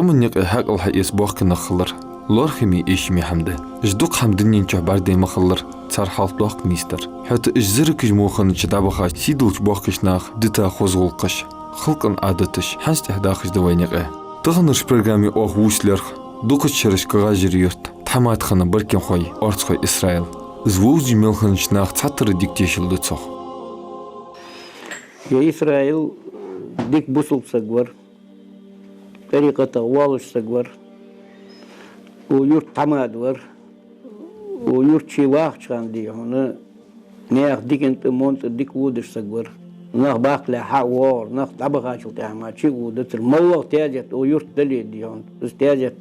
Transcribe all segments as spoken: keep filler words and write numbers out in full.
Амма никъ хьаькъал хьаэца боккхий нах хилар лоархӀаме, эшаме хӀама да. Уж дукха хӀама дунен чу бӀаргадайна ма хиллара, цар хьалха доккха нийсдар. ХӀаьта уж зӀамагӀа мо хиннача дӀабахача сийдолча боккхийча наха дита хоза гӀулакхаш, халкъа Ӏадаташ хӀанз тӀехьа дахаш да вай никъ. Таханарча программе оаха вувц лаьрхӀа дукхача шерашка ГӀажар-Юрта тхьамада хинна баркинхой, орцахой Исраил. Из вовзаш мел хиннача наха цхьатарра дика тешал да цох. Ер Исраил дика бусалба саг вар, тӀарикъатах воаллаш саг вар, укх юрта тхьамада вар, укх юрта ше вахача хана, дий хьона, наьха дикан тӀа, мон тӀа дика водаш саг вар. Нах баккхалехьа хьа а воагӀар, нах дӀабахачул тӀехьагӀа мара чу а водацар. МоллагӀа таьзет укх юрта дале, дий хьона, из таьзет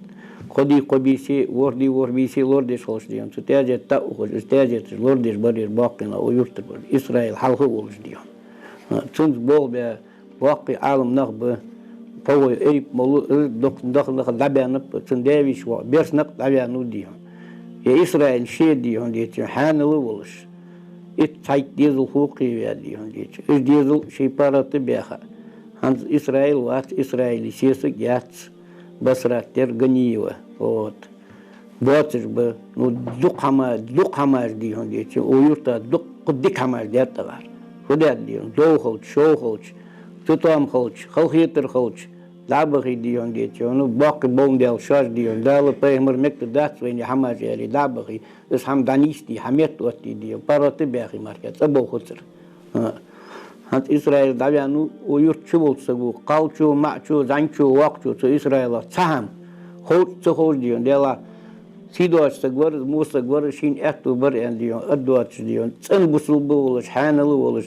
кхо ди кхо бийса, ворхӀ ди ворхӀ бийса лорадеш хилча, дий хьона, цу таьзета тӀа а ухаш, из таьзеташ лорадеш бар ер боккхий нах укх юртара бар, Исраил хьалха а волаш, дий хьона. Цунца болх баь боккхий Ӏилман нах ба, пхьогӀой Эрип молла, из дукха даха-даха дӀабаьннаб, цун даь-веший воӀ Берс-Накъ дӀаваьннав, дий хьона. Ер Исраил ше, дий хьона, деций, хьанал а волаш, итт цхьайтта дезалхо кхеваьв, дий хьона, деций. Уж дезал ший паргӀата баьха. ХӀанз Исраил вац, Исраила сесаг яц, Басрат яр, Ганиева. Вот. Боацаш ба, ну, дукха хӀама, дукха хӀамаш, дий хьона, деций, укх юрта дукха дика хӀамаш даьд тӀагӀар. Фу даьд, дий хьона, дов хилча, шов хилча, цатоам хилча, халахетар хилча, дӀа а бахе, дий хьона, деций, ну, боккхий болх баьнна шоаш, дий хьона, Дала, пайхамара мегаш дац вайна хӀамаш аьле, дӀа а бахе, из хӀама дӀанийсде, хьаметта оттаде, дий хьона, паргӀата баьхе мара, цӀа бовхацар. ХӀа. ХӀанз Исраил дӀаваьннав, укх юрта чу волча саго, кхалчо, маӀачо, зӀамигачо, воккхачо, цу Исраилах цхьа хӀама ховш, ца ховш, дий хьона, Даьлах, сий доацаш саг вар из, во саг вар из, шийна аьттув бар аьнна, дий хьона, ад доацаш, дий хьона, цӀена бусалба волаш, хьанал а волаш,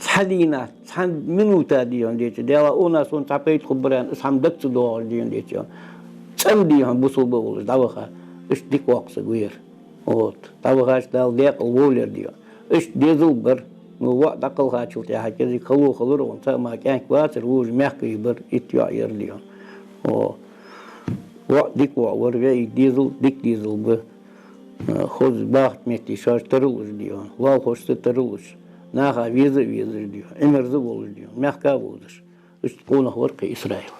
цхьа дийнахьа, цхьа минута, дий хьона, деций, Даьлах, укханах сона цхьа пайда хургбар аьнна, из хӀама дагца доагӀаш, дий хьона, деций, цӀена, дий хьона, бусалба волаш дӀаваха, иштта дика воккха саг вар ер. Вот. ДӀавахача Дала даькъала вовлар, дий хьона. Иштта дезал бар. Ну, воӀ дӀакхалхачул тӀехьагӀа кӀезига хало хилар, вон цхьа а ма кӀаьнк вацар, вож мехкахой бар, итт йоӀ яр, дий хьона. О. ВоӀ дика воӀ вар, ваь дезал дика дезал ба. Хоза бахача метте шоаш тара луш, дий хьона. Лоалахошца тара луш. Наха веза а везаш, дий хьона. Ӏимерза а волаш, дий хьона. Мехка а вовзаш. Иштта къонах вар-кх ер Исраил.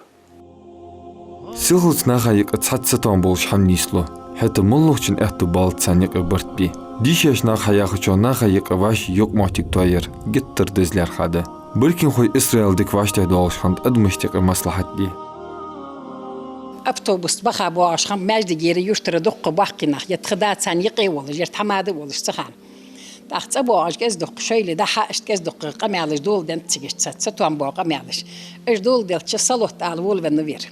Сихалца наха юкъе цхьацца цатоам болаш хӀама нийслу. ХӀаьта моллагӀчун аьттув балац царна юкъе барт бе. Дийшача наха хьаяхачох, наха юкъе вӀаший юкъ-моттиг тоаяр геттара деза лаьрхӀа да. Баркинхой Исраил дика вӀаштӀехьадоалаш хиннад адамашта юкъе маслахьат де. Автобус баха боагӀаш хиннаб маьждигера, юртара дукха боккхий нах, ер тха да царна юкъе волаш, ер тхьамада волаш цу хана. ТӀаккха цӀа боагӀаш кӀезиг-дукха шоайла дӀа-хьа, иштта кӀезиг-дукха къамаьлаш доладеннад цига, цхьа цатоам бола къамаьлаш. Уж доладелча, салот ала волавеннав ер.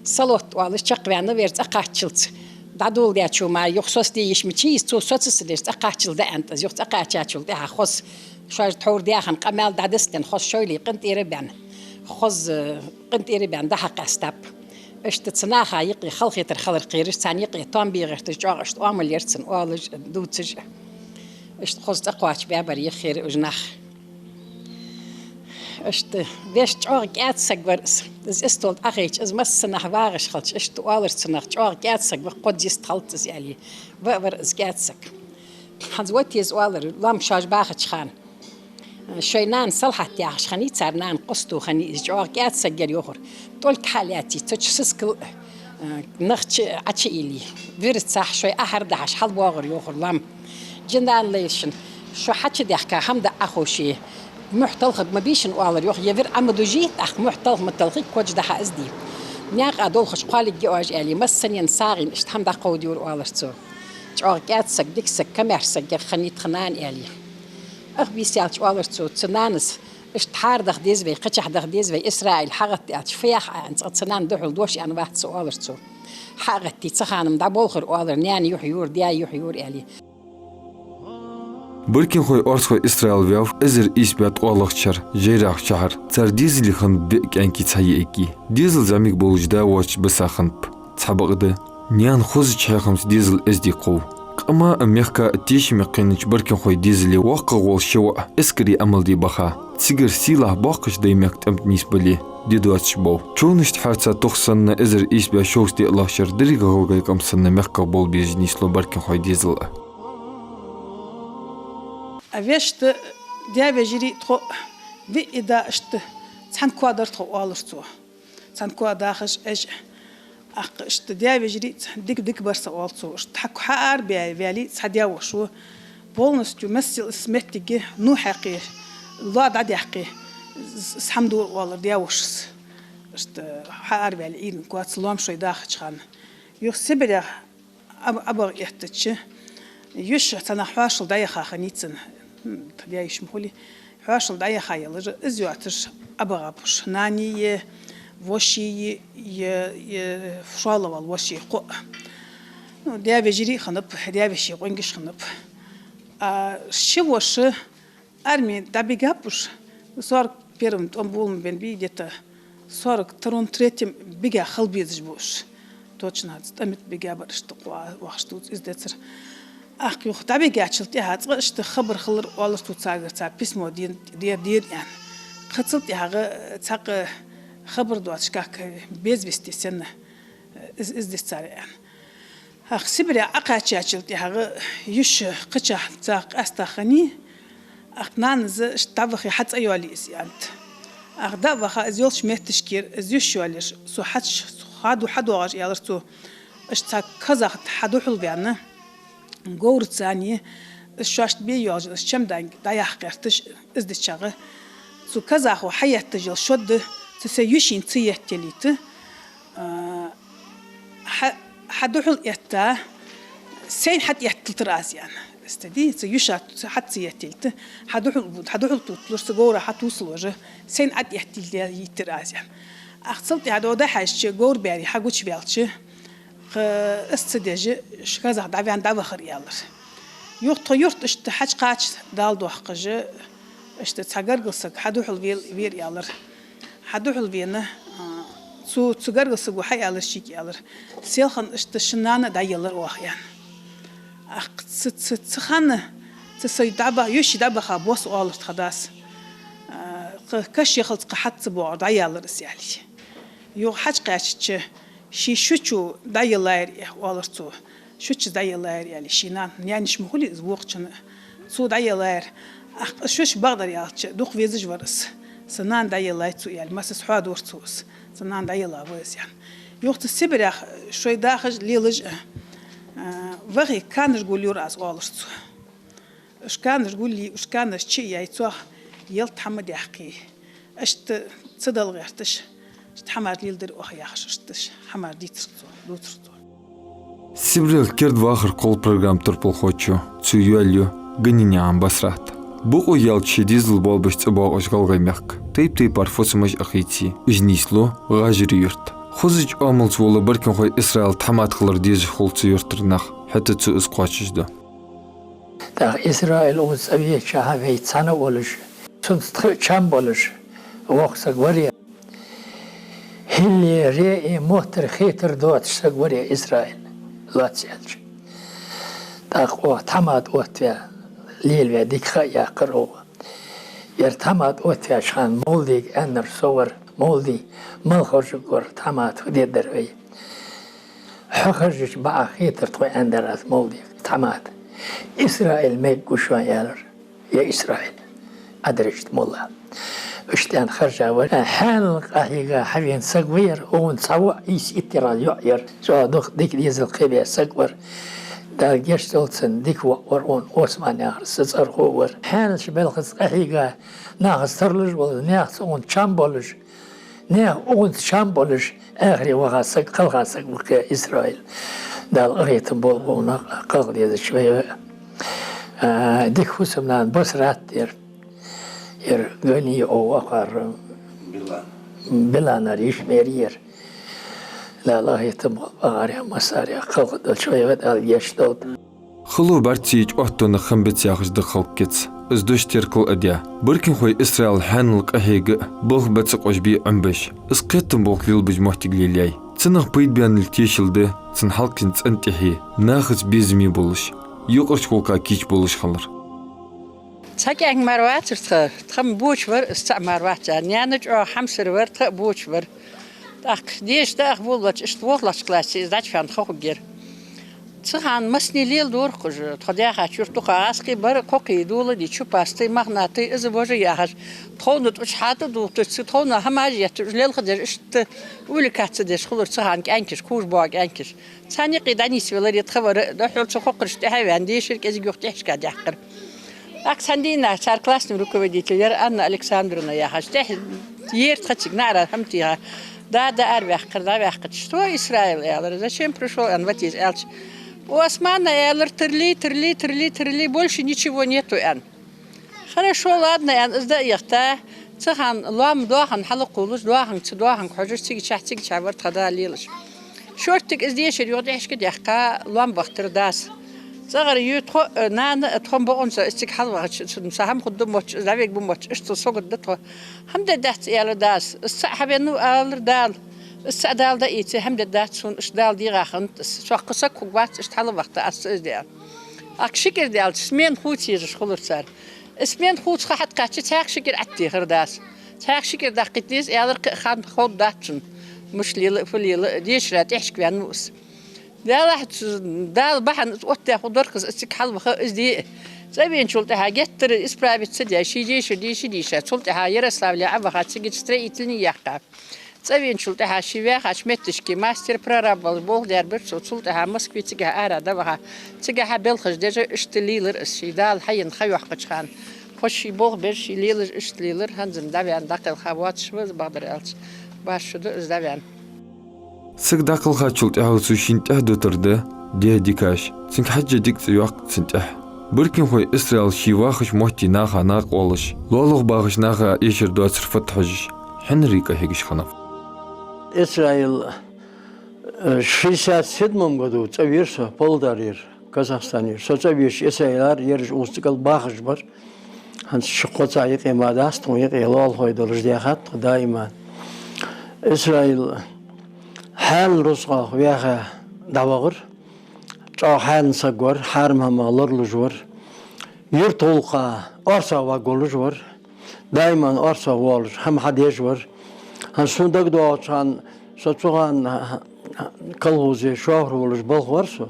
Салот оалаш чакхваьннав ер цӀакхаччалца. ДӀадоладаьчо мара юха соцаде йиш мичай из, цо соцаца деш цӀакхаччалца дӀааьннад из. Юха цӀакхаьчачул тӀехьагӀа хоза шоаш тхьовра даь хинна къамаьл дӀадисденна, хоза шоайла къинтӀера баьнна. Хоза къинтӀера баьнна дӀа-хьа къаьстаб. Иштта цу наха юкъе халахетар хилар кхераш, царна юкъе тоам бе гӀерташ, чӀоагӀа иштта оамал яр цун, оалаш, дувцаш. Иштта хоза цӀакхоачабаьбар яххера уж нах. Иштта вешта чӀоагӀа кӀаьда саг вар из. Из истол тӀа Ӏохайча, из массанахьа вагӀаш хилча, иштта оалар цунах: «ЧӀоагӀа кӀаьда саг ва, кхозза йист хилац из», — аьле. Ва а вар из кӀаьда саг. ХӀанз вотте из оалар, лоам шоаш бахача хана. Шоай нана Салхьат яхаш хиннай, цар нана Къусто хиннай, из чӀоагӀа кӀаьда саг яр йоахар. ТӀолг хьалаьций, цу чу сискал, э, нах чу Ӏочуилий, вирцахь шоай ахьар дахьаш хьалбоагӀар йоахар лоам. Жин-нана лайшин, шо хьачудаьхка хӀама даа Ӏоховше, мухь талхарг ма бий шун, оалар йоах, е вир Ӏо ма дужий, тӀаккха мухь талха ма талхий, кодж дӀа-хьа из дий. Наькъа долхаш кхоалигге оаш, аьле, массанена сагӀийна иштта хӀама дӀакховдайора, оалар цо. ЧӀоагӀа кӀаьда саг, дика саг, камаьрша саг яр хиннай тха нана, аьле. Ах бийса яьлча оалар цо, цу нанас иштта хьарадахьа деза вай, кхычахьа даха деза вай, Исраил, хьагӀатта аьлча, фу йоах Ӏа аьнна, цкъа цу нана духьал дош аьнна вац цо, оалар цо. Хьа а гӀаттий, цу хана-м дӀаболхар, оалар, наьна юхь йора, даь юхь йора, аьле. Баркинхой орцахой Исраил ваьв эзар ийс бӀаь ткъоалагӀча шера ЖайрахӀча шахьара. Цар дезале хиннаб биъ кӀаьнки, цхьа йиӀиги. Дезал зӀамига болаш, да воацаш биса хиннаб. Цхьабакъда, наьна хозача хьехамца дезал эздий кхов. Къама а, мехка а тешаме кхийнача Баркинхой дезале воккхагӀа вола ши воӀ эскаре Ӏамал де баха. Цигара сийлахь боккхача Даьймехка тӀем тӀа нийсбале, ди доацаш бов. Човнашта хьарца тух санна, эзар ийс бӀаь шовзткъеи диълагӀча шера деррига ГӀалгӀай къам санна мехках болх беш нийслу Баркинхой дезал а. А вешта, даь-вежарий тхо, виъ да иштта цхьан коа дар тхо, оалар цо. Цхьан коа дахаш, эш ТӀаккха иштта даь-вежарий а цхьа дика-дика бар са оал цо. Иштта хьа-, хьаарабаь ваьле а цхьа даь-воша ва. Полностью массел из моттиг ну хьекхе, лоа дӀадаьккхе, с-, с-, хӀама дора оалар даь-вошас. Иштта хьаараваьле Ӏуйранна коа, лоам шоай дахача хана. Юха Сибрех Ӏо-, Ӏобаха эттача, йиша цхьаннахьа хьоашалгӀа дӀаяха хиннай цун, м, тха даь-йиша ма хулий, хьоашалгӀа дӀаяха ялар, из йоацаш Ӏобахаб уж. Нани а, воши а, е, е шоллагӀа вола воши кхоъ. Ну, даь-вежарий а хиннаб, даь-веший къонгаш а хиннаб. А ши воша арме дӀабигаб уж, сорок первом тӀом болабенна бий, где-то сорок втором, третьем бига хила безаш ба уж. Точно хӀанз тӀема тӀа бигабар, иштта кхоъ вахаш дувц из децар. ТӀаккха юха дӀабигачул тӀехьагӀа цкъа иштта хабар хилар оалар цо, царгара цар письмо дена, дер, дер аьнна. Кхы цул тӀехьагӀа цхьаккха хабар доацаш, как без вести санна, из, из дицар аьнна. ТӀаккха Сибре Ӏокхаьчачул тӀехьагӀа йиша кхычахьа цхьа къаьстта хиннай, тӀаккха нанас иштта дӀавахе хьа цӀа йоалае из аьннад. ТӀаккха дӀа а ваха, из йолча метташкара из йиша йоалаеш, со хьач-, хьаду-, хьадоагӀаш, аьлар цо, иштта цхьа казах хьадухьал ваьнна, говраца а, из шоашта бе йоалаш, из чемоданга дӀаяккха гӀерташ, из дичагӀа, цу казахо хьаетташ йола шод цу сай йишийна ца етталийта, а, хьа-, хьадухьал этта, сайна хьатӀаеттийтар аз, аьнна. Иштта дий, цу йиша хьа ца етталийта, хьадухьал, хьадухьал тувтталуш, цу говра хьатувсалуш, сайна хьатӀаеттийтар аз, аьнна. ТӀаккха цул тӀехьагӀа дӀахьежача, говрбаьри хьагучаваьлча, кхы из ца деш, ши казах дӀаваьнна дӀавахар, аьлар. Юха тха юрта иштта хьачукхача, Дала доаккхаш, иштта цхьа гаргара саг хьадухьал вел-, вера, аьлар. Хьадухьал вена, а, цу, цу гаргара саго хьааьлар шийга, аьлар: «Селхан иштта шун нана дӀаеллар оаха», — аьнна. ТӀаккха цу, цу, цу хана, цу сай дӀабаха, йиший дӀабаха бос, оалар тха дас. А, кхы каш яхалца кхы хьа ца боагӀар, дӀаялар из, аьле. Юха хьачукхаьчача, ший шучо дӀаеллар, оалар цо. Шучо дӀаеллар, аьле, ший нана. Наьна йиша ма хулий из вокхачун. Цо дӀаеллар. ТӀаккха шуш бакъдар аьлча, дукха везаш вар из. Са нана дӀаеллай цо, аьле, массаза хьоадора цо из. Са нана дӀаелла ва из, аьнна. Юха цу Сибрех шоай дахаш, лелаш а, а, вахе, канаш гулйора аз, оалар цо. Уж канаш гулйий, уж канаш чу а яьй, цох ялат хӀама даьккхе, иштта ца дала гӀерташ, иштта хӀамаш леладир оаха, яхаш, иштта хӀамаш дийцар цо, дувцар цо. Сибрел керда вахар кхолла программа турпалхочо цо йоалаю Ганинаькъан Басрата. Бокъо яьлча ший дезал болабеш цӀабоагӀаш ГӀалгӀай мехка тайп-тайпара фусамаш а хийцай, уж нийслу ГӀажарий-Юрта. Хозача оамалца вола Баркинхой Исраил тхьамада хилар дезаш хул цу юртара нах, хӀаьта цо из кхоачашду. ТӀаккха Исраил укхаза цӀавеча хьа вай цхьана волаш, цунца тха чам болаш, воккха саг вар ер. Хьалле, реи, моттар хетар доацаш саг вар ер Исраил, лоацца аьлча. ТӀаккха оаха тхьамада оттаваь, лелаваь дика ха а яьккхар оаха. Ер тхьамада оттаваьча хана моллагӀа аьннар со вар, моллагӀа, мел хоржаргвар тхьамада, фу дергдар вай. Хьо хоржача бакъахьа хетар тхона, аьннадар аз моллагӀага, тхьамада. Исраил мегаргва шоана, аьлар. Я Исраил, Ӏадаржда молла. Иштта аьнна хоржа вар. Хьаьнала къахьийга хьавена саг вар ер, укхун цхьа воӀ, ийс итт яр йоӀ яр. ЧӀоагӀа дукха дика дезал кхебаь саг вар. Дала гешт долда цун, дика воӀ вар укхун, Осман яхар са цӀерхо вар. Хьаьналча балхаца къахьийга, нахаца тарлуш волаш, наьхаца укхунца чам болаш, наьха укхунца чам болаш, аьхаре ваха саг, кхелха саг ва-кх ер Исраил. Дала къахетам болба укхунах, кхелха дезача вайга а. А, дика фусам-нана Басрат яр. Ер Гани оаха вахар. Билан. Биланара йиша мара яр. Дала къахетам болба акхарех, массарех, кхелха долча вайга а Дала гешт долда. Хало бӀаргаций чӀоагӀа тонах хам бац яхаш да халкъа кица. Из дош теркал а даь, Баркинхой Исраил хьаьнала къахьега а, балха бац къожбе а Ӏомабеш, из кхетам болх лелабеш моттиг лелаяьй. Цунах пайда баьннал тешал да цун хьалкхийна цӀен тӀехье, нахаца безаме болаш, юкъарча гӀулакха кийча болаш хилар. Цхьа кӀаьнк мара вацар тха, тха-м боча вар, из цаӀ мара вац, цар наьна чӀоагӀа хьамсара вар, тха а боча вар. ТӀаккха деша дӀаахабувлача, иштта вохалача классе из дӀачуваьнна ха хургьяр. Цу хана массане леладора-кх уж, тхо даьхача юрта дукха гӀазкхий бар, кхокхий, доладий, чупастий, мохнатай, из вож яхаш, тховна тӀа уж хьатӀадувтташ, цу тховна хӀамаш етташ, уж лелха деш, иштта увлекаться деш хулар цу хана кӀаьнкаш, кхувш боагӀа кӀаьнкаш. Царна юкъе дӀанийсвелар е тха вар, духхьал цу хохкарашта тӀехьа а ваьнна, дешар кӀезига юха тӀехьашка даьккхар. ТӀаккха цхьан дийнахьа цар классный руководитель яр Анна Александровна яхаш, тӀехьа ер тха цига наӀарах хӀама тийха. Дада араваьккхар, дӀаваьккхача: «Что, Исраил, — аьлар, — зачем пришёл?» — аьнна, ватийца аьлча: «У Османа, — аьлар, — тырли, тырли, тырли, тырли, больше ничего нету», — аьнна. «Хорошо, ладно», — аьнна, из дӀа а яхийта, цу хана лоам доахан хьалкхувлаш, доаханга цу доаханга хьожаш, цигачахьа, цигачахьа вар тха да лелаш. Шортига из дешар юха тӀехьашка даьккха, лоам бахийтар дас. ЦӀагӀара ю тхо, э, нана а, тхо а бокъонца из цига хьалвахача, цунна са хӀама хургда мотташ, из дӀавергба мотташ, иштта сагот да тхо. «ХӀама дергдац, — аьлар дас. — Из цаӀ хьавеннав, — аьлар, — Дала. Из цаӀ Дала даийце, хӀама дергдац сона, иштта Дала дегӀа хиннад из. Цох кхы саг хургвац, иштта хьалвахийта аз цу из де». ТӀаккха ши кӀира даьлча, смена хувца езаш хулар цар. Из смена хувца ха хьатӀакхаьчача, цхьаькха ши кӀира Ӏаттехар дас. Цхьаькха ши кӀира дӀакхийттар из, аьлар, кхы а хан ховргдац шоана, муш лела а, фу лела а, дешара тӀехьашка ваьннав из. Даллахь, цу Дала бахьан из оттадаь хургдар-кх из, из цига хьалваха, из де а. ЦӀавеначул тӀехьагӀа геттара исправиться даь, ший дешар дийша, дийша, цул тӀехьагӀа Ярославле Ӏоваха, цигача строительный яьккха. ЦӀавеначул тӀехьагӀа ше ваьхача метташка мастер-прораб волаш болх даьр бир цо, цул тӀехьагӀа Москве цигахьа ара дӀаваха, цигахьа белхаш деш, иштта лелар из, ший Дала хьаенна ха йоаккхача хана. Тхо ший болх беш, ший лелаш иштта лелар, хӀанз а дӀаваьнна дӀакхелха воацаш ва из, бакъдар аьлча, башха шу да из дӀаваьнна. Саг дӀакхелхачул тӀехьагӀа цо шийна тӀехьа дутар да дегӀа дикаш, цунга хьежжа дика цӀи йоаккх цун тӀехьа. Баркинхой Исраила ший вахача метте наха накъавоалаш, лоалахо бахача наха эшар доацар фатта хьожаш, хьинарий кӀа хьегаш хиннав. Исраил, э, шестьдесят седьмом году цӀавера со, Павлодарера, Казахстанера. Со цӀавеча Исраилера ераш укхаза цӀаккха бахаш бар. ХӀанз ши-кхо цхьа юкъе ма дац тхона, юкъе лоалахой долаш даьхад тхо даим. Исраил хьаьнала рузкъах ваьха дӀавахар. ЧӀоагӀа хьаьнала саг вар, хьарам хӀама лоралуш вар. Юрта гӀулакха орцагӀваргволаш вар. Даим орцагӀвоалаш, хӀама хьадеш вар. ХӀанз сона дагадоагӀача хана, со цу хана колхозе шофер волаш балха вар со.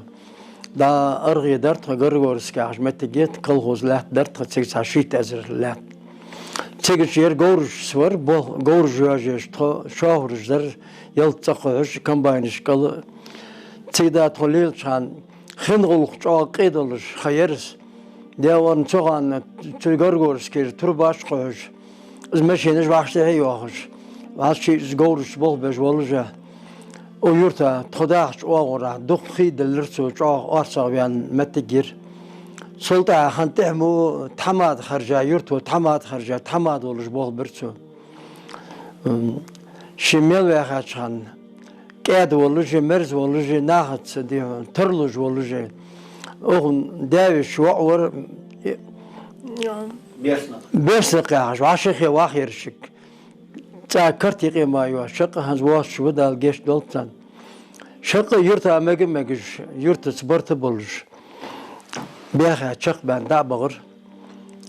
ДӀа аргӀе дар тха, Горгорск яхаш моттиг я, колхоз лаьтта дар тха, цига цхьа шийтта эзар лаьтта. Цигача ер говрашца вар, бо-, говраш йоажеш тхо шофераш дар, ялат цӀа кхухьаш, комбайнаш кӀал. Цига да тхо лелача хана хин гӀулакх чӀоагӀа къе долаш ха яр из. Даьра, цу хана цу Горгорскера турбаш кхухьаш, из машинаш вӀаштӀехьа йоахаш, вӀаши из говрашца болх беш волаш а, укх юрта тхо дахача оагӀорахьа дукха хий деллар цо, чӀоагӀа орцагӀваьнна моттиг яр. Цул тӀехьагӀа хӀанз тӀехьа мо тхьамада хержа, юрто тхьамада хержа, тхьамада волаш болх бир цо. М, ше мел ваьхача хана кӀаьда волаш а, мерза волаш а, нахаца де-, тарлуш волаш а, укхун даь-веший воӀ вар, э, Берснакъ. Берснакъ яхаш, вӀашагӀкхе вахар шик. ЦӀа карта юкъе ма йоаца, шаккха хӀанз воацаш ва, Дала гешт долда царна. Шаккха юрта мега-мегаш, юртаца барт болаш, баьха чакхбаьнна дӀа а бахар.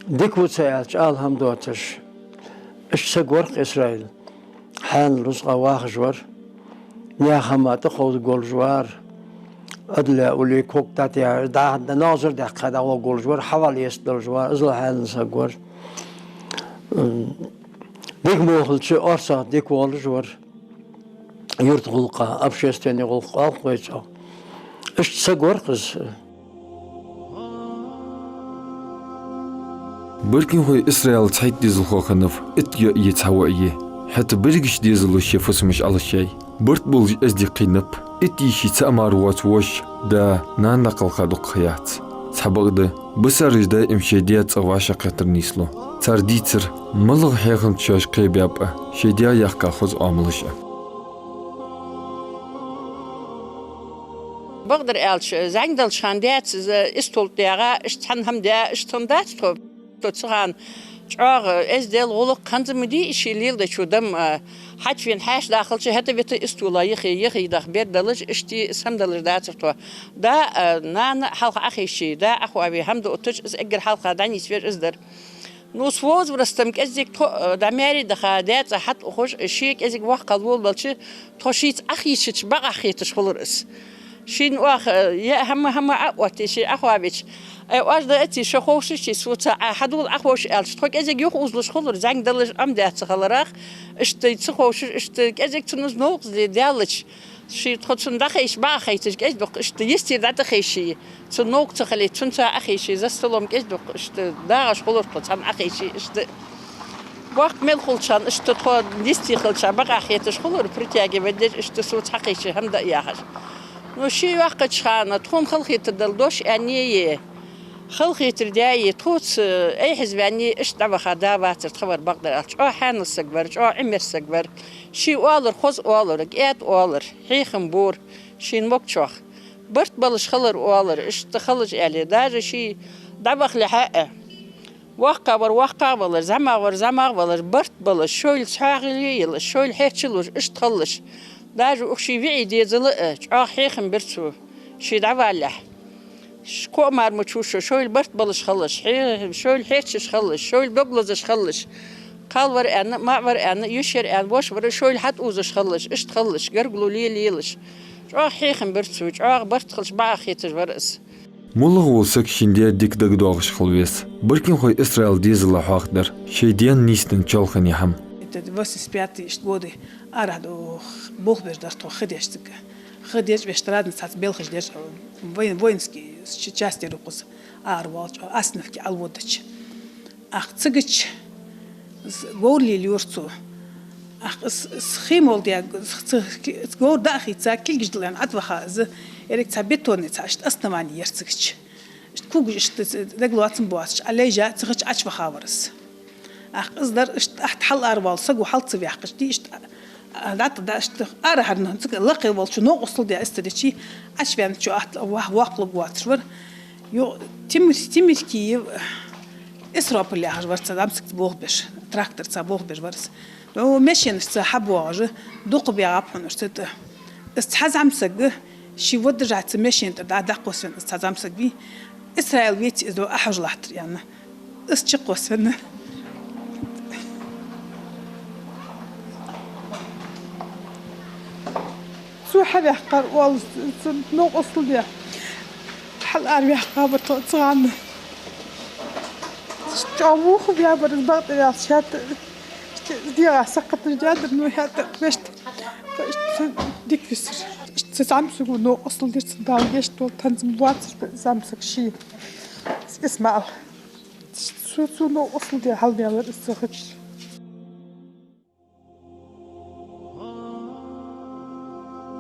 Дика ва ца аьлча, ала хӀама доацаш, иштта саг вар-кх Исраил. Хьаьнала рузкъах вахаш вар. Наьха хӀама тӀакховзаргволаш вар. Ӏадал улик, ког тӀатеха, дӀа-, дӀа нагӀзар даьккха дӀагӀоргволаш вар, хьавӀалла эцаргдолаш вар, иззал хьаьнала саг вар. М, дика мо хилча, орцагӀа дика воалаш вар. Юрта гӀулакха, общественный гӀулакх оал-кх вай цох. Иштта саг вар-кх из. Баркинхой Исраил цхьайтта дезалхо хиннав, итт йоӀ йий, цхьа воӀ йий. ХӀаьта берригача дезало ший фусамаш Ӏалашъяьй. Барт болаш эздий кхийнаб. Итт йий ший цаӀ мара воаца воша, да, нана дӀакхелха дукха ха яц. Цхьабакъда, бисараш даим шоай даь цӀагӀа вӀашагӀкхетар нийслу. Цар дийцар, малагӀа хьехамца шоаш кхебаьб а, шоай даь яьхка хоза оамалаш а. Бакъдар аьлча, зӀамига долча хана даьца из истол тӀа ягӀа, иштта цхьан хӀама даь, иштта хӀама дац тхо. Цу хана чӀоагӀа эздел, гӀулакх, хӀанз ма дий из ше леладечо дам, а, хьачувена хьаьша дахалча, хӀаьта-вета истола юхе, юхе даха бер далаш, иштта из хӀама далаш дацар тхо. Да а, нана а хьалха Ӏохайше, да Ӏохоаве, хӀама дутташ, из эггара хьалха дӀанийсвеш из дар. Ну, с возрастом кӀезига тхо, а, дӀа маьре даха, даь цӀагӀа хьатӀаухаш, ше кӀезига воккха волавелча, тхо шийца Ӏохайшача бакъахьа хеташ хулар из. Шийна оаха, э, е хӀама, хӀама Ӏа а оттийша, Ӏа хьавеча, э, оаш да эций, шо ховшача, соца Ӏа хьадувла Ӏа ховш аьлча, тхо кӀезига юха узалуш хулар, зӀамига далаш Ӏомадаь ца хиларах, иштта ца ховшаш, иштта кӀезига цунна из новкъостал даьлча, ший тхо цунна дӀахайша, бакъахьа хайташ кӀезига дукха, иштта йистера дӀатӀахайша, цунна новкъа ца хилийта, цунца Ӏохайша, за столом кӀезига дукха, иштта дагӀаш хулар тхо цхьана Ӏохайша, иштта. Боккха мел хулачарна, иштта тхо йистера хилча бакъахьа хеташ хулар, притягивать деш, иштта соца хьакхайша хӀама да яхаш. Ну, ше йоаккхача хана, тхона халахетар дала дош аьнна е, халахетар даь е, тхоца, э, айхьаза ваьнна е, иштта дӀаваха да вацар тха вар бакъдар аьлча. ЧӀоагӀа хьанал саг вар, чӀоагӀа Ӏимер саг вар. Ше оалар, хоза оалар, кӀаьда оалар, хьехам бора шийна мог чох. Барт балаш хилар оалар, иштта хилаш аьле. Даже ше дӀавахалехьа а, воккхагӀа вар воккхагӀа валар, зӀамагӀа вар зӀамагӀа валар, барт балаш, шоайла цхьоагӀо йолаш, шоайла хьерча луш, иштта хилалаш. Даже укх ший виӀий дезала а чӀоагӀа хьехам бир цо, ше дӀавалалехьа. Ш-, коа мара ма чу шо, шоайла барт балаш хилалаш, хье-, шоайла хьерчаш хилалаш, шоайла дог лазаш хилалаш. Кхал вар аьнна, маӀа вар аьнна, йиш яр аьнна, воша вар, шоайла хьатӀаузаш хилалаш, иштта хилалаш, гаргало лелаелаш. ЧӀоагӀа хьехам бир цо, чӀоагӀа барт хилча бакъахьа хеташ вар из. МоллагӀа вола саг шийна даь дика дагадоагӀаш хила веза. Баркинхой Исраила дезала хьоахадаьр шоай даьна нийсденна чоалхане хӀама. Это восемьдесят пятый, иштта годы арахьа да, болх беш дар тхо ха деш цига. Ха деш, вешта разница цхьацца белхаш деш, воин-, воинский ч-, часть дер укхаза араваьлча, остановке Ӏоводача. Ах, цигача з-, говр лелайора цо. Ах, с-, с-, хий молла де, с-, ц-, ц-, говр дӀа а хийца, кулгаш дилла аьнна, ӀотӀаваха из, еррига цхьа бетонный цхьа, иштта основани яр цигача. Иштта кулгаш иштта ц-, ц-, дег лоацам боацаш, Ӏолайжа, цигача Ӏочуваха вар из. Ах, из дар иштта тӀехьа хьалараваьлча, саго хьал ца ваьккхача, ди иштта, а, дӀатӀа да иштта арахьарна, цига лакхе волчо новкъостал даь, иштта дича, Ӏочуваьнначо атта вах-, воккхалургвоацаш вар. Йо, Тимир-, Тимиркиев Исропил яхаш вар цхьа зӀамсагца болх беш, тракторца болх беш вар из. Ну, машинашца хьабоагӀаш, дукха баьгӀаб хьона уж цу тӀа. Из цхьа зӀамсаг, ший воддажахьа цу машина тӀа дӀа-, дӀакхоссавенна из цхьа зӀамсаг вий. Исраил веце из дӀа Ӏохьожалахь тара аьнна. Из чукхоссавенна. Цо хьаваьккхар оалаш, цун новкъостал даь. Хьалараваьккха вар тхо цу гӀанна. ЧӀоагӀа вухаваь вар из бакъдар аьлча, хӀаьта дегӀа сакхаташ даьдар, ну, хӀаьта вешта, вешта дика висар. Цу зӀамсаго новкъостал дир цун, Дала гешт долда, танзам лоацар зӀамсаг ший. ИсмаӀал. Цо, цо новкъостал даь хьалваьннавар из цу хача.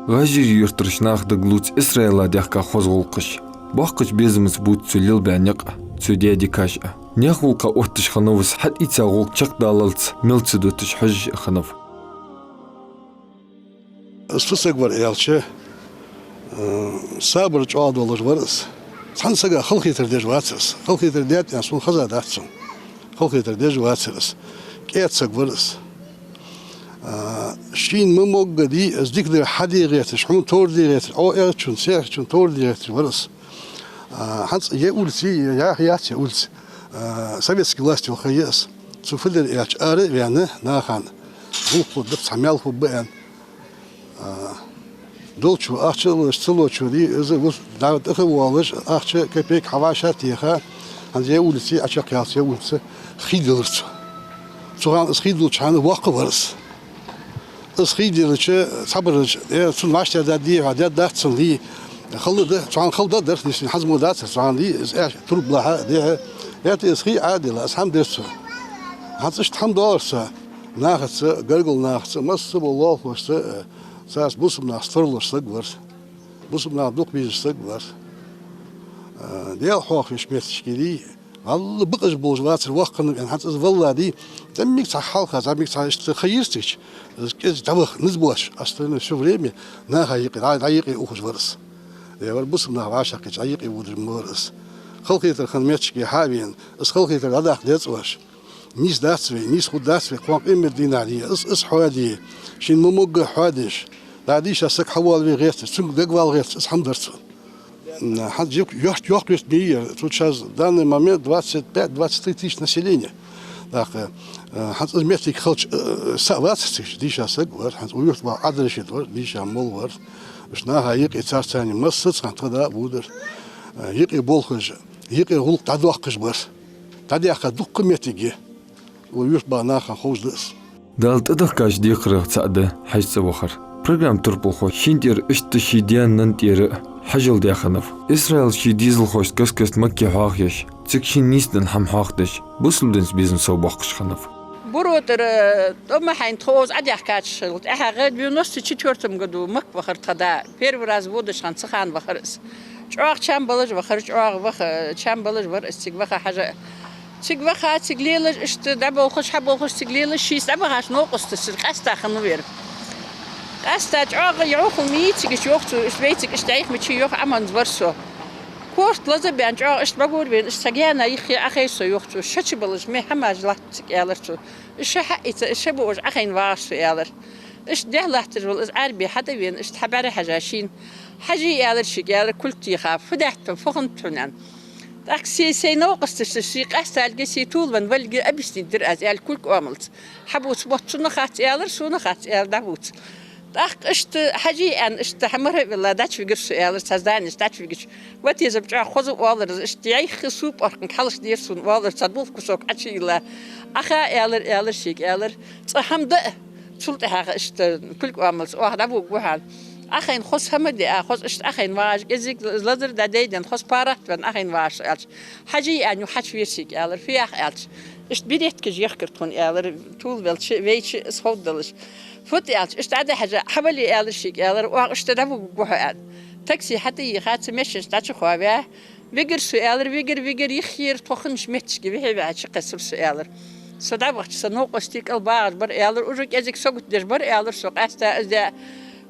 ГӀажарий-Юртарча наха дагалоац Исраила даьхка хоза гӀулакхаш. Боккхача безамца бувц цо лелабаь никъ а, цо даь дикаш а. Наьха гӀулакха отташ хиннав из, хьатӀаийца гӀулакх чакхдаллалца мел ца дуташ хьожаш а хиннав. Из фу саг вар аьлча, э, сабар чӀоагӀа долаш вар из. Цхьан сага халахетар деш вацар из. Халахетар даьд аьнна сона хезадац цун. Халахетар деш вацар из. КӀаьда саг вар из. А, шийна ма могга дий, из дикадар хьаде гӀерташ, хьона товр де гӀерташ, Ӏо аьлчун, сехьачун товр де гӀерташ вар из. А, хӀанз ер улица, яха яц ер улица. А, советски власть йола ха я из. Цо фу дир аьлча, ара а ваьнна, нахана гӀулакх хургда, цхьа маьл хургба аьнна. А, долчо ахча а луш, ца лочо дий, из вус-, дӀа тӀаха а воалаш, ахча копейка хьавӀашагӀтеха, хӀанз ер улица, Ӏочакхъяллалца ер улица хий диллар цо. Цу хана из хий диллача хана воккха вар из. Из хий диллача, цхьабараш, э, цунна вӀаштӀехьа даьд дий хьона, даьд дац цунна дий. Хала да, цу хана хала да дар, нийсса хӀанз мо дацар, цу хана дий, из аьш, турба лахьа, дехьа. ХӀаьта из хий Ӏодилла, из хӀама дир цо. ХӀанз иштта хӀама доаллар цо. Нахаца, гаргара нахаца, масса бола лоалахошца, э, царца бусалба нах тарлуш саг вар. Бусалба нах дукха безаш саг вар. Э, Даьла хьоахавеш моттигашка дий, валла бакъаш болаш вацар воккха хиннав аьнна, хӀанз из валла дий, зӀамига цхьа хьалха, зӀамига цхьа иштта ха йир цигача, из кӀезига дӀаваха, низ боацаш, остальное всё время наха юкъе, дӀа-, дӀа юкъе ухаш вар из. Е вар бусалба нах вӀашагӀкхийтача, дӀа юкъе водаш ма вар из. Халахетар хинна моттигашка хьа а вена, из халахетар дӀадаккха деза оаш. Нийса дац вай, нийса хургдац вай, кхоана къематдийнахьа дий, из, из хьоаде, шийна ма могга хьоадеш, дӀа дийша саг хьавоалаве гӀерташ, цунга дагавала гӀерташ, из хӀама дар цо. М, хӀанз йоккха, йоккха юрт ма йий ер, цу чу хӀанз в данный момент двадцать пять, двадцать три тысячи население. ТӀаккха, э, хӀанз из моттиг хилча, э, са а вацар цига, дийша саг вар, хӀанз укх юрта ваха Ӏадрашид вар, дийша молла вар. Уж наха юкъе царца цхьана массаза цхьан тха да а водар. Юкъе болхаш, юкъе гӀулакх дӀадоаккхаш бар. ДӀадаьха дуккха моттиг я. Укх юрта баха наха ховш да из. Дала тӀадехкача декхарах цаӀ да хьажцӀа вахар. Программа турпалхо шийна тӀера иштта ший даь-нанна тӀера а хьажол даь хиннав. Исраила ший дезалхошца каст-каста Макка хьоахаеш, цига шийна нийсденна хӀама хьоахадеш, бусалба динца безам совбоаккхаш хиннав. Буро тӀара, э, тӀом хьайна тхо укхаза Ӏодехкача хана, тӀехьагӀа девяносто четвёртом году Макка вахар тха да. Первый раз водача хана цу хана вахар из. ЧӀоагӀа чам балаш вахар, чӀоагӀа ваха, чам балаш вар из цига ваха хьажа. Цига ваха, цига лелаш, иштта дӀаболхаш, хьаболхаш, цига лелаш, шийца дӀабахача новкъосташца къаьста хиннав ер. Къаьста чӀоагӀа йӀовхал ма йий цига, йоах цо, иштта вай цига иштта дӀайха мичай, йоах, Ӏаманза вар со. Корта лазабаьнна чӀоагӀа иштта бӀагур вена, иштта цхьа гаьна йиххе Ӏохайра со, йоах цо, ша чу балаш, мел хӀамаш латт цига, аьлар цо. Иштта ша хьаийца, иштта ша буаш Ӏохайна вагӀаш со, аьлар. Иштта дехьа латташ вола из Ӏарбий хьатӀавена, иштта хьабӀарахьежа шийна. Хьажий, аьлар шийга, аьлар, кулг теха, фу даьд хьона, фу хиннад хьона, аьнна. ТӀаккха се, сай новкъосташца ший къаьсталга, сай тувлавенна валга объяснить дир аз, аьлар, кулг оамалца. Хьабувца мотт цунна хац, аьлар, сона хац, аьлар, дӀабувца. ТӀаккха иштта хьажий аьнна, иштта хьамара а велла, дӀачувигар со, аьлар, цхьа зданиеш дӀачувигача. Ватезам чӀоагӀа хоза оалар из, иштта яйхха су пӀаркханга хьалхашка дера сона, оалар, цхьа дулх кусок Ӏочуйилла. Ӏоха, аьлар, аьлар шийга, аьлар, цкъа хӀама да а, цул тӀехьагӀа иштта кулг оамалца оаха дӀабугаргва хьо. Ӏохайна хоза хӀама диа, хоза иштта Ӏохайна вагӀаш, кӀезига лазар дӀадайденна, хоза паргӀатвенна Ӏохайна вагӀаш со, аьлча. Хьажий, аьнна, юха хьачувера шийга, аьлар, фу йоах, аьлча. Иштта береткаш ехкар тхона, аьлар, тувлавелча, вайча из ховргдолаш. Фуд, аьлча, иштта дӀадехьежа, хьавале, аьлар шийга, аьлар, оаха иштта дӀабугаргва хьо, аьнна. Такси хьатӀаийха, цу машинашка дӀачухоаваь, вигар со, аьлар, вигар, вигар, йиххера тхо хиннача метташка вихьа-вихьа чукхессар со, аьлар. Со дӀабахача, са новкъостий кӀал багӀаш бар, аьлар, уже кӀезига сагот деш бар, аьлар, со къаьста из даь.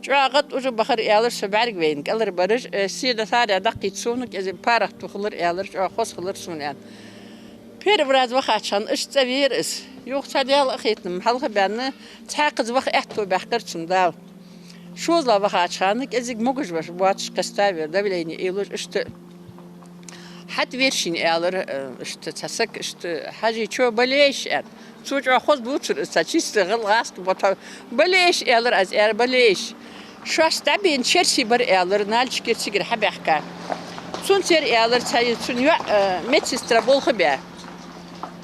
ЧӀоагӀа гӀад уже бахар, аьлар, со бӀаргавайна кӀалхарбараш, э, се дӀатарра даккхийта сона, кӀезига паргӀато хилар, аьлар, чӀоагӀа хоза хилар сона, аьнна. Первый раз вахача хана иштта цӀавера из. Юха цхьа Даьла къахетам хьалха баьнна, цхьаькхаза ваха аьттув баьккхар цунна Дала. ШозлагӀа вахача хана кӀезига могаш-воацаш кхеставера, давление ийлуш, иштта. ХьатӀавера шийна, аьлар, э, иштта цхьа саг, иштта, хьажий, чё болеешь, аьнна. Цо чӀоагӀа хоза дувцар из, цхьа чистый гӀал-, гӀазкхий ботав. Болеешь, аьлар аз, аьлар, болеешь. Шоашца дӀабена черси бар, аьлар, нальчикера цигара хьабаьхка. Цунцара, аьлар, цхьа цун йоӀ, э, медсестра болх баь.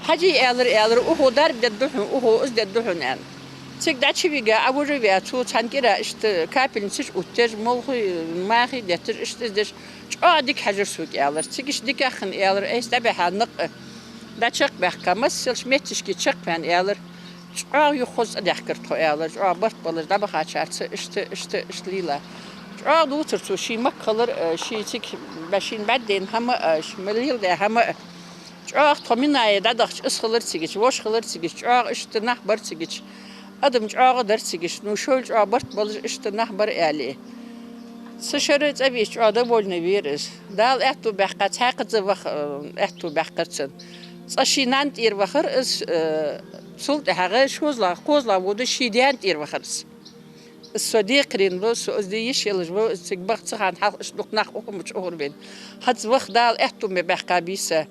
Хьажий, аьлар, аьлар, укхо дарба дергда хьона, укхо из дергда хьона, аьнна. Цига дӀачувига, Ӏовужаваь, цо цхьан кӀира иштта капельница чу оттаеш, молхий, махий детташ, иштта из деш, чӀоагӀа дика хьажар сога, аьлар. Цига иштта дикагӀа хинна, аьлар, айса дӀабихьа никъ. ДӀачакхбаьхка, массайолча метташка чакхваьнна, аьлар. ЧӀоагӀа юха хоза цӀадаьхкар тхо, аьлар, чӀоагӀа барт балаш дӀабахачарца, иштта, иштта, иштта лела. ЧӀоагӀа дувцар цо ший Макка хилар а, ший цига бӀа-, шийна бӀаргадайна хӀама а, ший мел леладаь хӀама а. ЧӀоагӀа тхо Минае дӀадахача, из хилар цигача, воша хилар цигача, чӀоагӀа иштта нах бар цигача. Адам чӀоагӀа дар цигача, ну, шоайла чӀоагӀа барт балаш иштта нах бар, аьле. Цу шера цӀавеча чӀоагӀа довольный вера из. Дала аьттув баьккха, цхьаькхаза ваха, э, аьттув баьккхар цунна. Цкъа ший нанна тӀера вахар из, э, цул тӀехьагӀа шозлагӀа, кхозлагӀа вода ший даьна тӀера вахар из. Из со декхарийна ва, со из де йиш йолаш ва, из цига баха цу хана хьалха иштта дукха нах ухамча ухар вайна. ХӀанз ваха Дала аьттув ма баьккха бийса.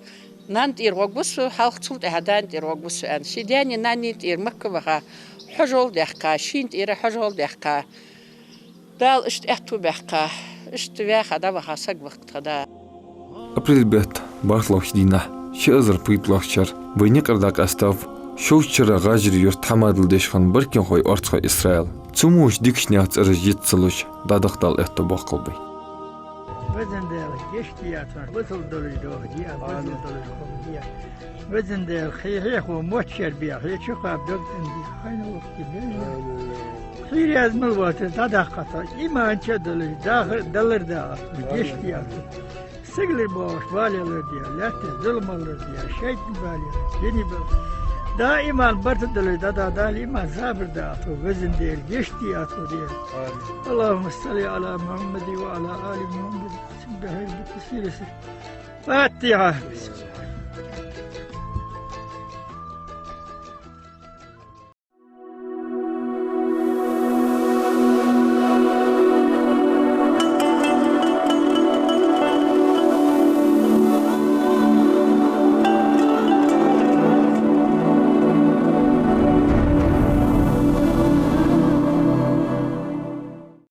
Нанна тӀера гӀоргва со, хьалха цул тӀехьа даьна тӀера гӀоргва со, аьнна. Ший даьнеи наннеи тӀера Макка ваха, хьажол даьккха, шийна тӀера хьажол даьккха. Дала иштта аьттув баьккха, иштта ваьха дӀаваха саг ва тха да. Апрель бетта бархӀлагӀча дийнахьа, ши эзар пхийтталагӀча шера, вай наькъара дӀакъаьстав Шовзткъа шера ГӀажарий-Юрта хьамадал деш хинна Баркинхой Орцхой Исраил. Цу мо дикача наьха цӀераш йиц ца луш, дӀадахьа Дала аьттув боаккхалба вай. Везан Даьла, гешт де тхона, бусалба долаш дохаде, бусалба долаш ховаде. Везан Даьла, хьехо мотт шера бе, хье чу кхаба дог тӀа де, хьайна вахте бе. Хье раьза мел воацар дӀадаккха тхо, иман чу а долаш, дахар, далар да тхона, гешт де тхона. Сигалара бовш бала ларде, лаьттара зулам ларде, шайтӀа бала, дина бала. Даиман барт а долаш дӀадахьа Дала иман, сабар да тхона, везан Даьла, гешт де тхона, Даьла. اللهم صل على محمد وعلى آل محمد. الفاتحة.